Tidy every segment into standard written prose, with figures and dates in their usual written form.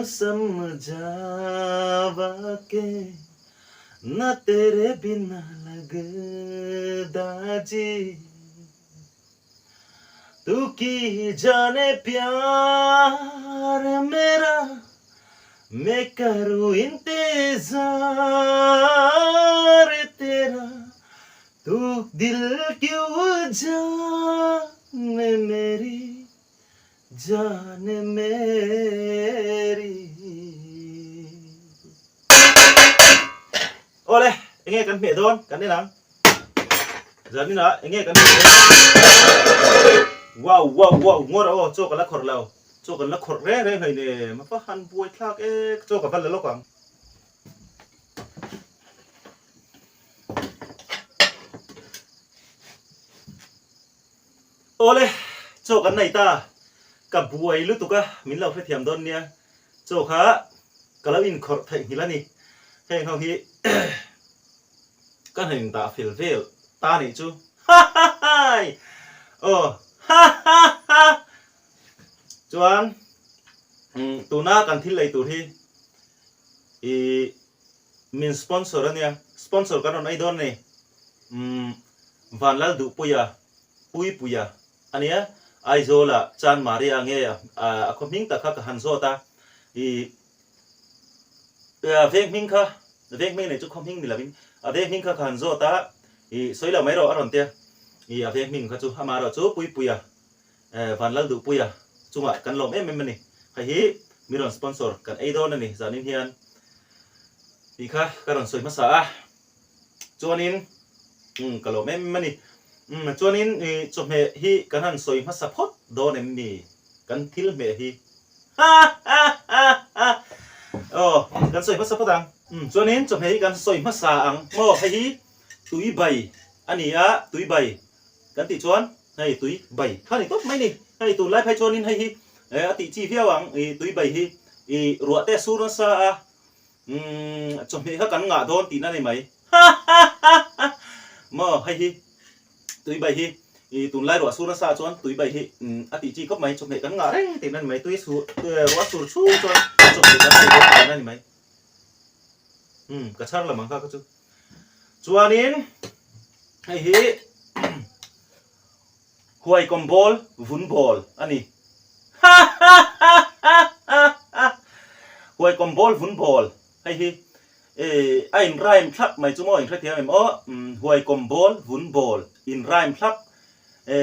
तैनू समझावा के ना तेरे बिना लगदा जी। तू की जाने प्यार मेरा मैं करूं इंतजार तेरा तू दिल क्यों जान मेरी जान मेरी Awle, enge kan hmeh dawn kan en ang. Zanin ah enge kan hmeh dawn. Wow wow wow ngawr aw chaw ka la khawrh lo. Chaw kan la khawrh reng reng hlei nem a va han buai thlak e chaw ka va la lawk ang. Awle, chaw kan nei ta. Ka buai lutuk a, min lo hrethiam dawn nia. Chaw kha ka lo inkhawrh theih nghilh a ni. Heng ho hi ka hna indah fel vel ta nih chu. Hahahaii! Aw hahaha! Chuan tuna kan thil lei tur hi i min sponsor a nia, sponsor kan rawn ei dawn a ni. Umm Vanlalduhpuia, Puipuia a nia, Aizawla Chan Maria nge a khaw hming tak kha ka han zawt a, i veng hming kha, veng hming nei chu khaw hming ni lovin, a veng hming kha ka han zawt a, i sawi lo mai rawh a rawn tia, i a veng hming kha chu amaherawh chu Puipuia, Vanlalduhpuia chungah kan lawm em em a ni. Hei hi mi rawn sponsor kan ei dawn a ni zanin hian tih kha ka rawn sawi hmasa a. Chuanin umm ka lawm em a ni. Umm chuanin i chawhmeh hi kan han sawi hmasa phawt dawn em ni? Kan thil hmeh hi. Ha ha ha ha Aw kan sawi hmasa phawt ang. Umm chuanin chawhmeh hi kan sawi hmasa ang maw? Hei hi tui bai a ni a, tui bai kan tih chuan hei tui bai kha ni tawp mai ni. Hei tunlai phei chuanin hei hi a tih chi viau ang i tui bai hi i ruah te a sur nasa a. Umm chawhmeh kha kan ngah dawn tihna ni mai. Hahahaha Maw hei hi tui bai hi i tunlai ruah sur nasa chuan tui bai hi a tih chi khawp mai chawhmeh kan ngah reng tihna ni mai tui sur ruah sur chhung chuan chawhmeh kan nei dawn tihna ni mai. Umm ka chhar lam ang kha kha chu. Chuanin hei hi Huai kawm bawl, vun bawl a ni. Hahahahaha! Huai kawm bawl, vun bawl. Hei hi a in rhyme thlap mai chu maw in hrethiam em aw? Huai kawm bawl, vun bawl, in rhyme thlap. A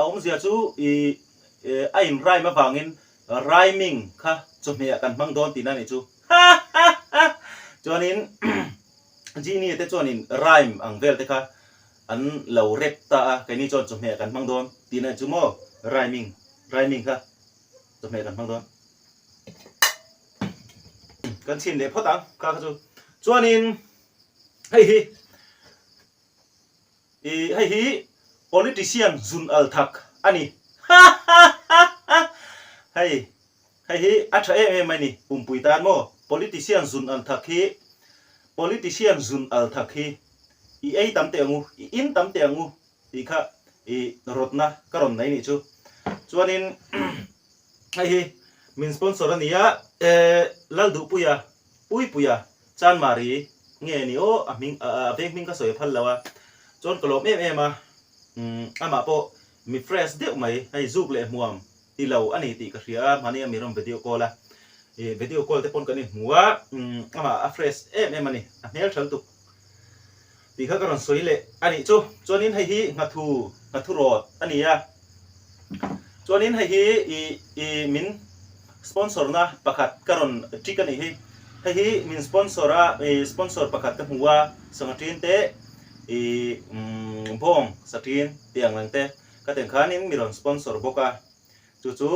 awmzia chu i a in rhyme avangin rhyming kha chawhmeh ah kan hmang dawn tihna a nih chu. Hahahaha! Chuanin Genie te chuanin rhyme ang vel te kha An lo rep ta a, keini chuan chawhmeh kan hmang dawn tihna chu maw rhyming, rhyming kha chawhmeh kan hmang dawn. Kan chhin leh phawt ang kha kha chu. Chuanin hei hi i hei hi politician zun al thak a ni. Ha ha ha ha hei hei hi a tha em em mai ni pumpui tan maw politician zun al thak hi politician zun al thak hi I ei tam teh ang u, i in tam teh ang u tih kha i rawtna ka rawn nei nih chu. Chuanin hei hi min sponsor a ni a, Lalduhpuia, Puipuia, Chanmari nge ni aw a hming a veng hming ka sawi a phal lo a, chuan ka lawm em em a, amah pawh mi fresh deuh mai hei zuk leh hmuam ti lo a ni tih ka hria a, hmani a mi rawn video call a, i video call te pawn kan inhmu a, amah a fresh em em a ni, a hmel tha lutuk. Tih kha ka rawn sawi leh a nih chu. Chuanin hei hi nghathu, nghathu rawt a ni a. Chuanin hei hi i i min sponsor na pakhat ka rawn tick a nih hi. Hei hi min sponsor a, i sponsor pakhat ka hmu a, sangha tin te, i umm bawng sa tin tih ang reng te ka teng khanin mi rawn sponsor bawk a. Chu chu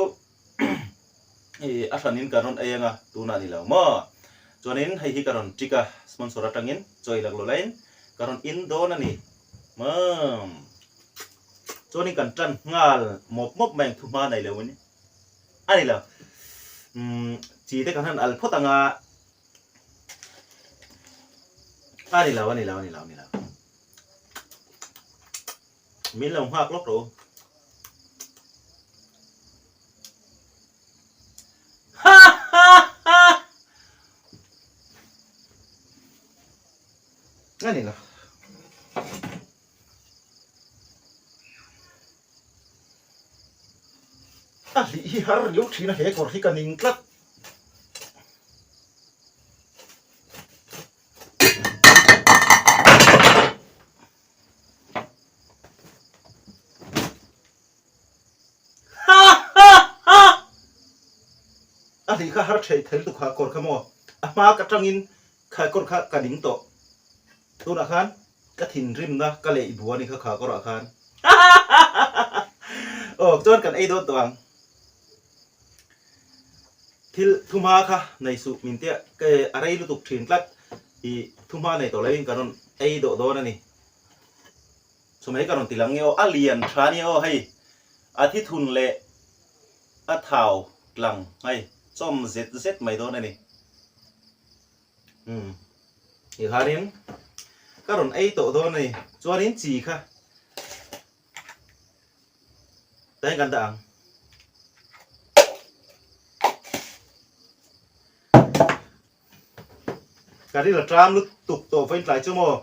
I a hranin kan rawn ei anga tunah ni lo maw? Chuanin hei hi ka rawn tick a, sponsor atangin chawi lak loh laiin ka rawn in dawn a ni maw? Chuanin kan tan nghal mawp mawp mai ang thu hma nei lo in a ni lo. Umm chi te kan han al phawt anga a ni lo a ni lo a ni lo a ni lo. Min lo nghak lawk rawh u. Ha ha ha! A ni lo. A hlih hi har riau thin a, he kawr hi ka ning tlat. A hlih kha har thei thei lutuk kha kawr kha maw a hma ka tangin kha kawr kha ka ning tawh tunah khan ka thinrimna ka leh i bua ni kha kha kawrah khan aw chuan kan ei dawn tawh ang thil thumha kha nei suh min tia ka a rei lutuk thin tlat i thumha nei tawh loin ka rawn ei dawh dawn a ni. Chumai ka rawn ti lang nge aw, a lian tha nia aw hei, a thithun leh a thau tlang hei chawm zet zet mai dawn a ni. Umm tikhanin ka rawn ei tawh dawn a ni, chuanin chi kha tain kan dah ang. Ka ril a tram lutuk tawh vawiin tlai chu maw?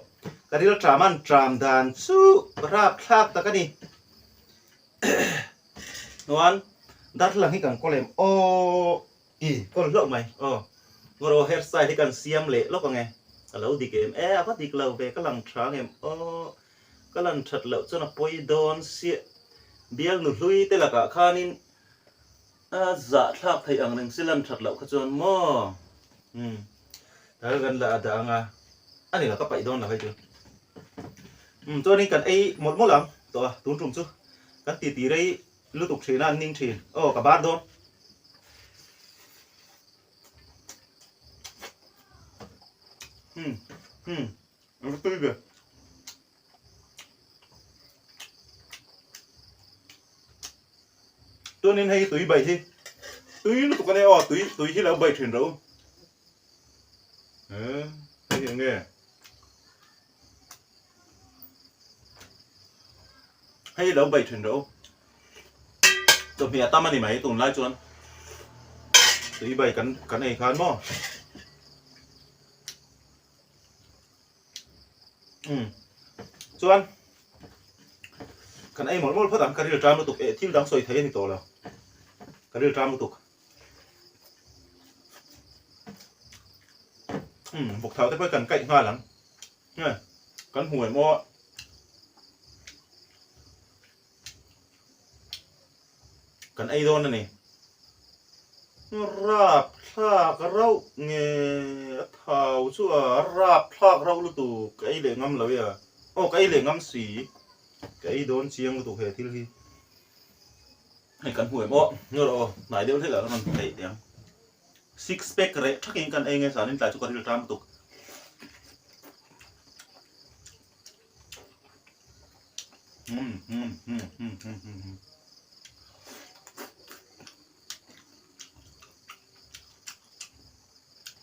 Ka ril a tram an tram dan chu rapthlak tak a ni. Chuan darthlalang hi kan kawl em aw i kawl hlauh mai aw. Ngawr aw hair style hi kan siam leh lawk ang e. A lo dik em e a va dik lo ve ka lang tha ang em aw. Ka lan that loh chuan a pawi dawn siah. Bial nu hlui te lakah khanin A zahthlak theih ang reng si lan that loh kha chuan maw? Umm tal kan la a dah ang a, a ni lo ka paih dawn lo hei chu. Umm chuanin kan ei mawlh mawlh ang tawh a, tun tum chu kan titi rei lutuk thin a, an ning thin. Aw ka bar dawn. Umm umm a va tui ve. Chuanin hei tui bai hi tui lutuk a nia aw tui tui hi lo bai thin ro he hei hi enge hei lo bai thin ro chawhmeh a tam a ni mai tunlai chuan tui bai kan kan ei khan maw. Umm chuan kan ei mawlh mawlh phawt ang ka ril ṭam lutuk eh thil dang sawi thei a ni tawh lo ka ril ṭam lutuk umm vawk thau te pawh hi kan kaih nghal ang nge kan hmu em aw Kan ei dawn a ni. Rapthlak rauh nge a thau chu a rapthlak rauh lutuk ka ei leh ngam lo ia. Aw ka ei leh ngam si. Ka ei dawn chiang lutuk he thil hi. Hei kan hmu em aw nge rawh aw hnai deuh hlek ah ka rawn peih teh ang. Six pack reh thakin kan ei nge zanin tlai chu ka ril ṭam lutuk.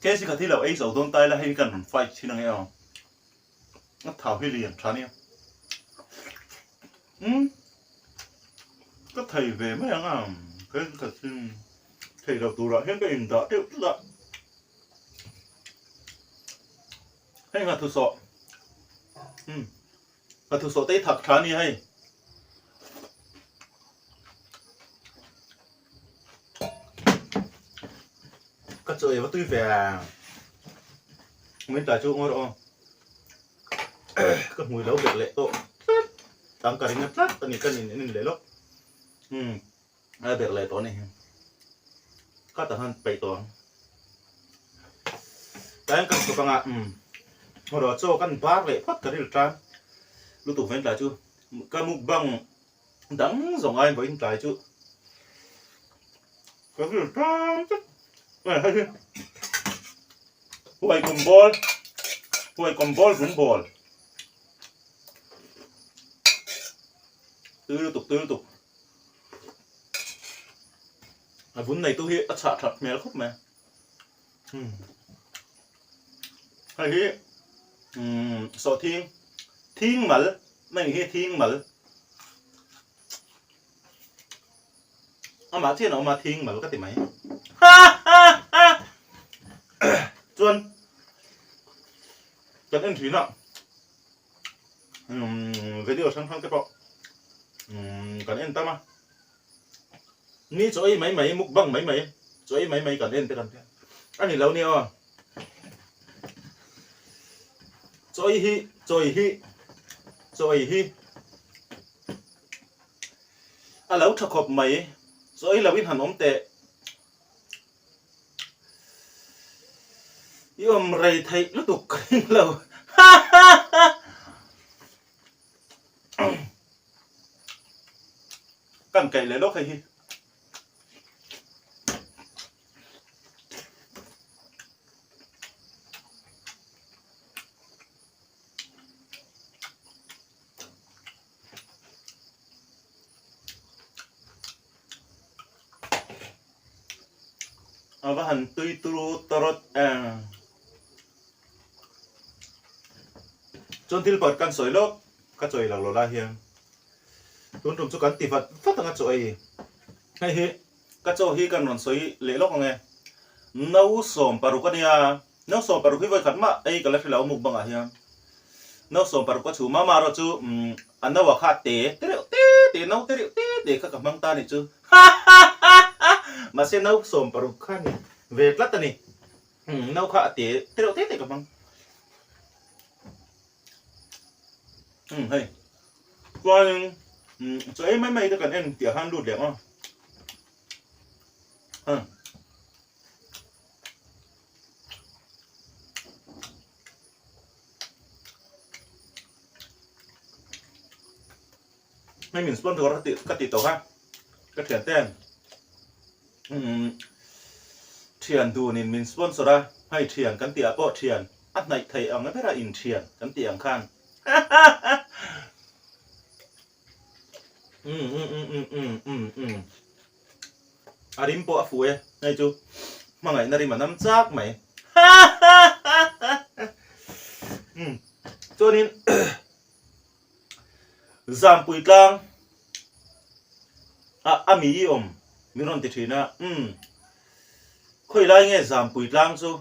Kesi kha thi lo ei zo dawn tai la hei kan rawn fight thin ange aw. A thau hi lian tha nia. Umm ka thei ve mai ang a kei ka thing thei lo turah hian ka indah deuh tlat a. Hei nghathu sawh umm nghathu sawh te hi thak tha a ni hei. Ka chaw ei va tui ve min tlai chu ngawi rawh aw ka hmui lo belh leh tawh tlat ang ka ring a tlat a ni ka nin en leh lawk umm a belh leh tawh a ni ka ta han peih tawh ang. Tlaiin kan chhawk anga umm rawh chaw kan bar leh phawt ka ril tan lutuk vawiin tlai chu ka mukbang dang zawng aiin vawiin tlai chu ka ril tan vek eh hei hi huai kum bawl huai kum bawl vun bawl tui lutuk tui lutuk. A vun neitu hi a chhah that hmel khawp mai. Hei hi sawhthing thing mal mai hi thing mal amah chian a awm a thing mal ka ti mai. Chuan kan en thin a. Video hrang hrang te pawh kan en tam a. Mi chaw ei mai mai, mukbang mai mai, chaw ei mai mai kan en te kan tia. A ni lo nia aw. Chaw ei hi, chaw ei hi, chaw ei hi a lo tha khawp mai. Chaw ei lo in han awm teh. I awm rei theih lutuk ka ring lo. Kan kaih leh lawk hei hi. A va han tui turu tawrawt em. Chuan thil pakhat kan sawi lawk ka chawi lo lo lai hian tun tum chu kan ti vat vat anga chaw ei. Hei hi ka chaw hi kan rawn sawi leh lawk ang e. No 16 a nia, no 16 hi vawikhat mah ei ka la hre lo mukbang ah hian. No 16 ka chhum a, amaherawhchu a no ah kha te te reuh te te, no te reuh te te kha ka hmang ta a nih chu. Mahse no 16 kha ni ve tlat a ni. No kha a te te reuh te te ka hmang. Umm hei chuanin umm chaw ei mai mai te kan en tih ah khan lut leh ang aw. Umm. Hei min sponsor ka tih ka tih tawh kha ka thian ten umm thian dunin min sponsor a hei thian kan tih ah pawh thian a hnaih theih ang bera in thian kan tih ang khan umm umm umm umm umm umm umm a rim pawh a fuh e hei chu hmangaihna rim a nam chak mai umm chuanin Zampui tlang ah a mi i awm min rawn ti thin a, umm khawi lai nge Zampui tlang chu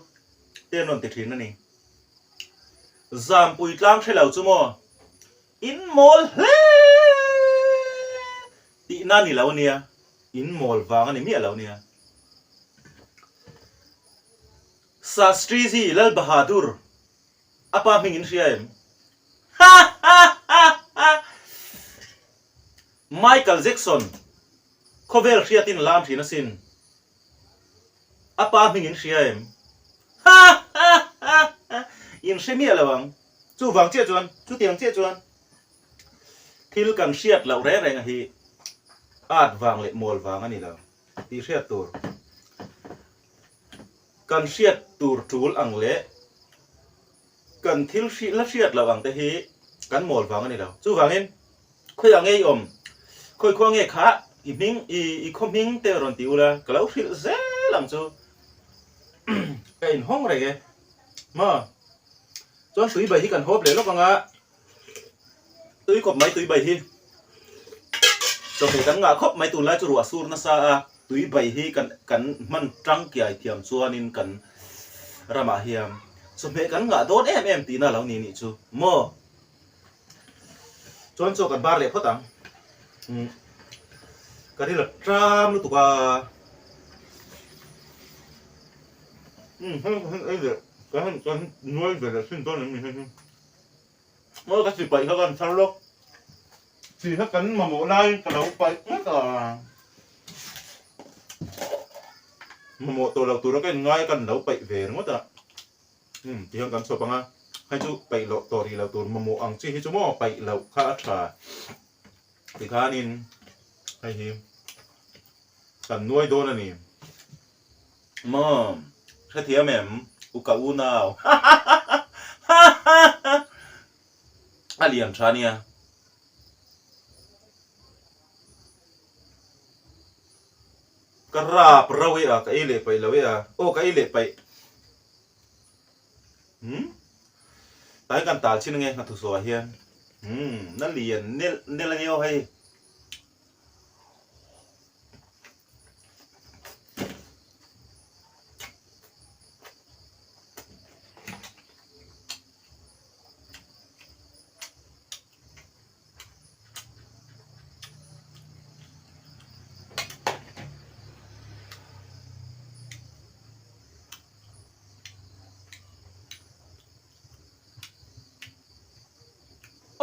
te an rawn ti thin a ni. Zampui tlang hre lo chu maw in mawl hle tihna ni lo ania, in mawl vang a ni miah lo ania. Shastriji Lal Bahadur A pa hming in hria em? Ha ha ha ha! Michael Jackson khawvel hriatin lam thin asin. A pa hming in hria em? Ha ha ha ha! In hre miah lo ang. Chuvang chiah chuan, chutiang chiah chuan thil kan hriat loh reng reng a hi at vang leh mawl vang a ni lo tih hriat tur. Kan hriat tur tul ang leh kan thil la hriat loh ang te hi kan mawl vang a ni lo. Chuvangin khawiah nge i awm, khawi khua nge kha i hming i i khaw hming te rawn ti ula ka lo hrilh zel ang chu ka inhawng reng e. Maw? Chuan tui bai hi kan hawp leh lawk ang a. Tui kawp mai tui bai hi chawhmeh kan ngah khawp mai tunlai chu ruah sur nasa a, tui bai hi kan kan hman tangkiai thiam chuanin kan ramah hian chawhmeh kan ngah dawn em em tihna lo ni nih chu maw. Chuan chaw kan bar leh phawt ang. Umm ka ril a ṭam lutuk a. Umm hei hei ei leh kan han kan nuai ve leh thin dawn em ni hei hi. Maw ka chi paih kha kan thar lawk. Chi kha kan mamawh lai ka lo paih ngawt a. Mamawh tawh lo tura ka inngai a kan lo paih ve ringawt a. Umm tihian kan chhuap ang a. Hei chu paih loh tawh rih lo tur mamawh ang chi hi chu maw paih loh kha a tha. Tikhanin hei hi kan nuai dawn a ni. Maw hrethiam em u ka unau a lian tha nia. Ka rap rau e a ka ei leh paih lo e a aw ka ei leh paih umm tlai kan tal chin ange hna thusaw ah hian umm na lian nel nel ania aw hei.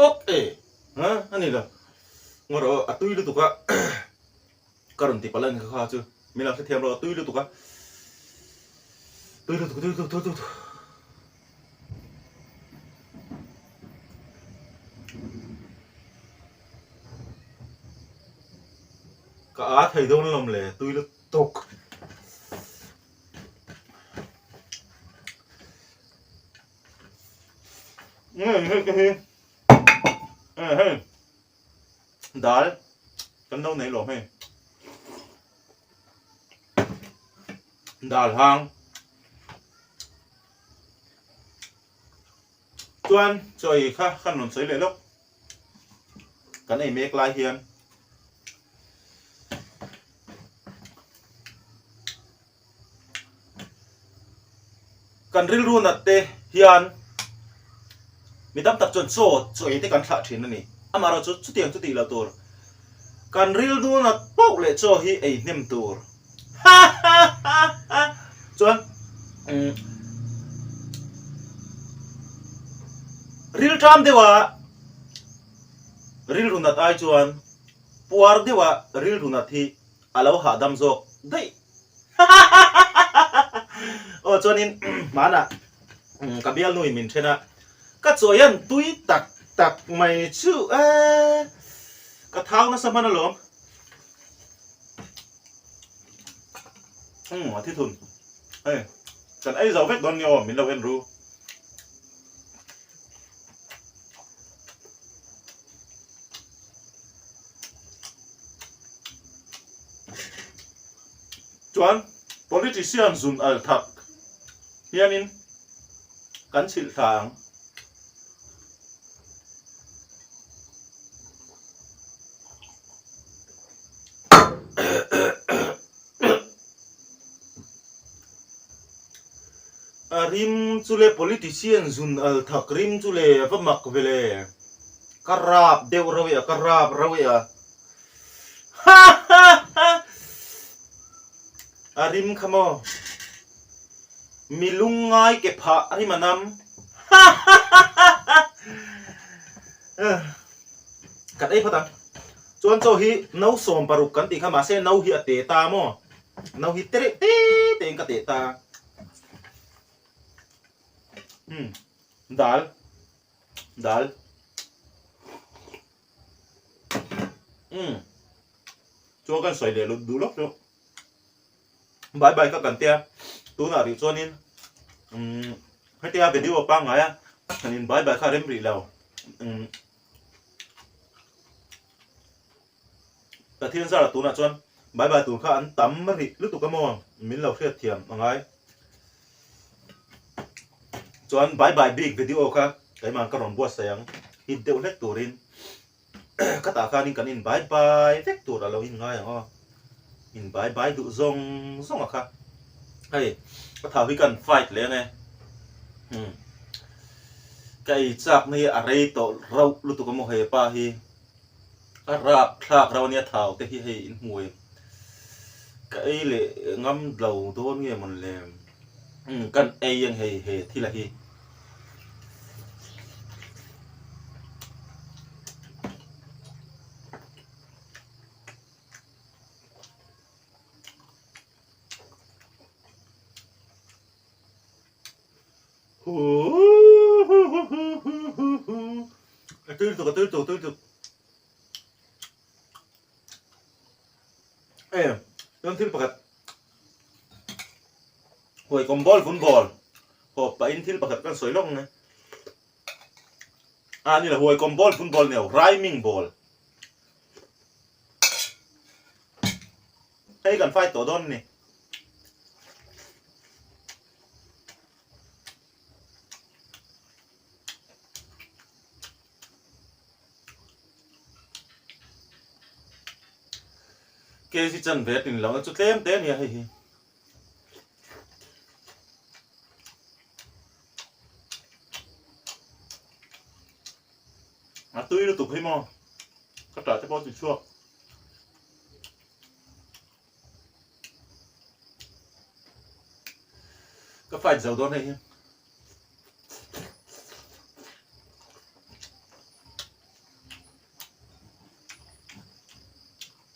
Ok e ha a ni lo ngaw rawh a tui lutuk a ka rawn ti palh a ni kha chu min lo hrethiam rawh a tui lutuk a tui lutuk tui lutuk tui lutuk. Ka a thei dawn lawm le tui lutuk. Hei te hi hei dal kan lo nei lawm hei dal hang chuan chaw ei kha kan rawn sawi leh lawk kan ei mek lai hian Kan rilru nat te hian mi tam tak chuan chaw chaw ei te kan thlah thin a ni. Amaherawh chu chutiang chu tih loh tur. Kan rilru nat pauh leh chaw hi ei hnem tur. Ha ha ha ha Chuan umm rilṭam deuha rilru nat ai chuan puar deuha rilru nat hi a lo hahdam zawk daih. Aw chuanin hmanah ka bialnuin min then a, ka chawian tui tak tak mai chu e ka thau nasa hman alawm. Umm a thi thun hei kan ei zo vek dawn nia aw min lo en ru. Chuan politician zun al thak hianin kan chhilh thla ang. A rim chu le politician zun al thak rim chu le a va mak ve le. Ka rap deuh rauh e a, ka rap rauh e a. Ha ha ha! A rim kha maw? Mi lungngai ke phah rim a nam. Ha ha ha ha! Kan ei phawt ang. Chuan chaw hi no 16 kan tih kha mahse no hi a te ta maw? No hi te reuh te te in ka teh ta. Umm dal dal. Umm chuan kan sawi leh lut duh lawk chu bye bye kha kan tia tunah rih chuanin umm hetia video pangngai a han in bye bye kha rem rih lo umm Pathian zara tunah chuan bye bye tur kha an tam rih lutuk a maw min lo hriat thiam a ngai chuan bye bye bik video kha keimah ka rawn buatsaih ang hit deuh hlek turin ka tah khanin kan in bye bye vek tur a lo in ngai ang aw in bye bye duh zawng zawng a kha hei ka thau hi kan fight leh ang e umm ka ei chak na hi a rei tawh rauh lutuk a maw hepa hi. A rap thlak rau ania thau te hi hei in hmu em ka ei leh ngam lo dawn nge mawn le umm kan ei ang hei he thil a hi. A tui lutuk a tui lutuk a tui lutuk e chuan thil pakhat huai kawm ball vun ball hawp pahin thil pakhat kan sawi lawk ang e a ni lo huai kawm ball vun ball nio rhyming ball hei kan fight tawh dawn a ni. Kg chanve a tlin lohna chu tlem te a nia hei hi. A tui lutuk hi maw ka tah te pawh a ti chhuak. Ka fight zo dawn hei hi.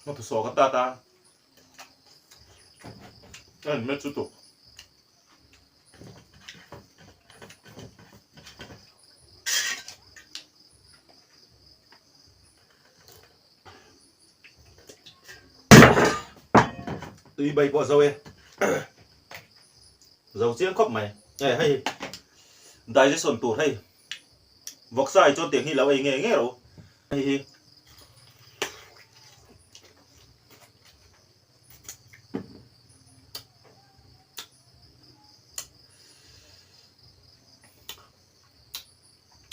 Nghathu saw ka tat a, a inmet lutuk. Tui bai pawh zo e. Zo chiang khawp mai. E hei digestion tur hei vawksa hi chuan tiang hi lo ei nge nge ro. Hei hi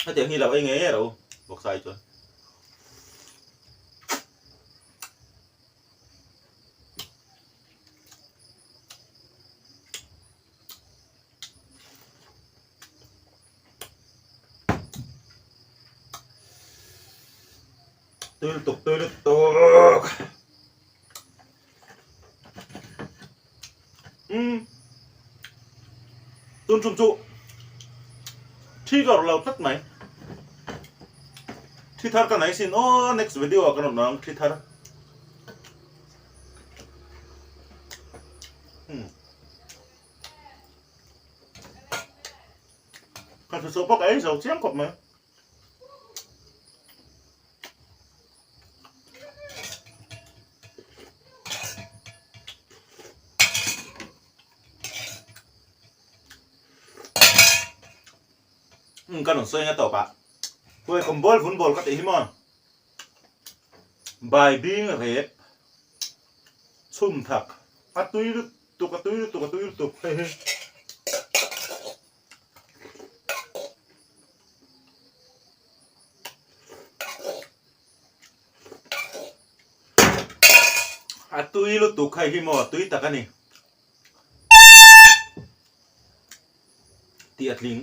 Hetiang hi lo ei ngei ngei ro vawksa hi chuan. Tui lutuk tui lutuk. Umm tun tum chu thi ka rawh lo tlat mai thi thar ka nei sin aw next video ah ka rawn ang thi thar umm ka hrisawh pawh ka ei zo chiang khawp mai. Umm ka rawn sawi anga tawp ah huai kawm bawl vun bawl ka tih hi maw bai bing rep chhum thak a tui lutuk a tui lutuk a tui lutuk hei hi. A tui lutuk hei hi maw tui tak a ni tih a tling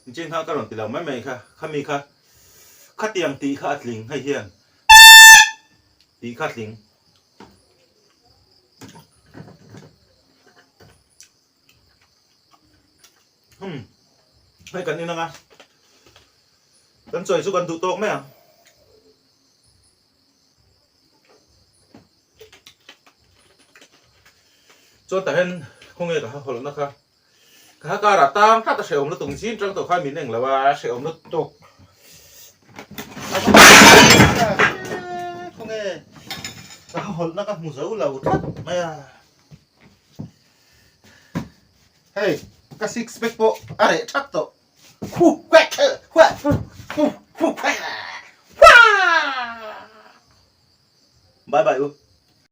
nichin khan ka rawn ti lo mai mai kha khami kha khatiang tih kha a tling hei hian tih kha a tling. Umm hei kan in anga kan chawi chu kan duh tawk mai ang. Chuan tah hian khawnge ka ha hawlhna kha ka ha karah tang tlat a hrehawm lutuk zin tang tawh khan min eng lo a hrehawm lutuk khawnge ka ha hawlhna ka hmu zo lo tlat mai a. Hei ka six pack pawh a reh that tawh. Hu hueh khe hueh hu hu hu hueh huah. Bye bye u.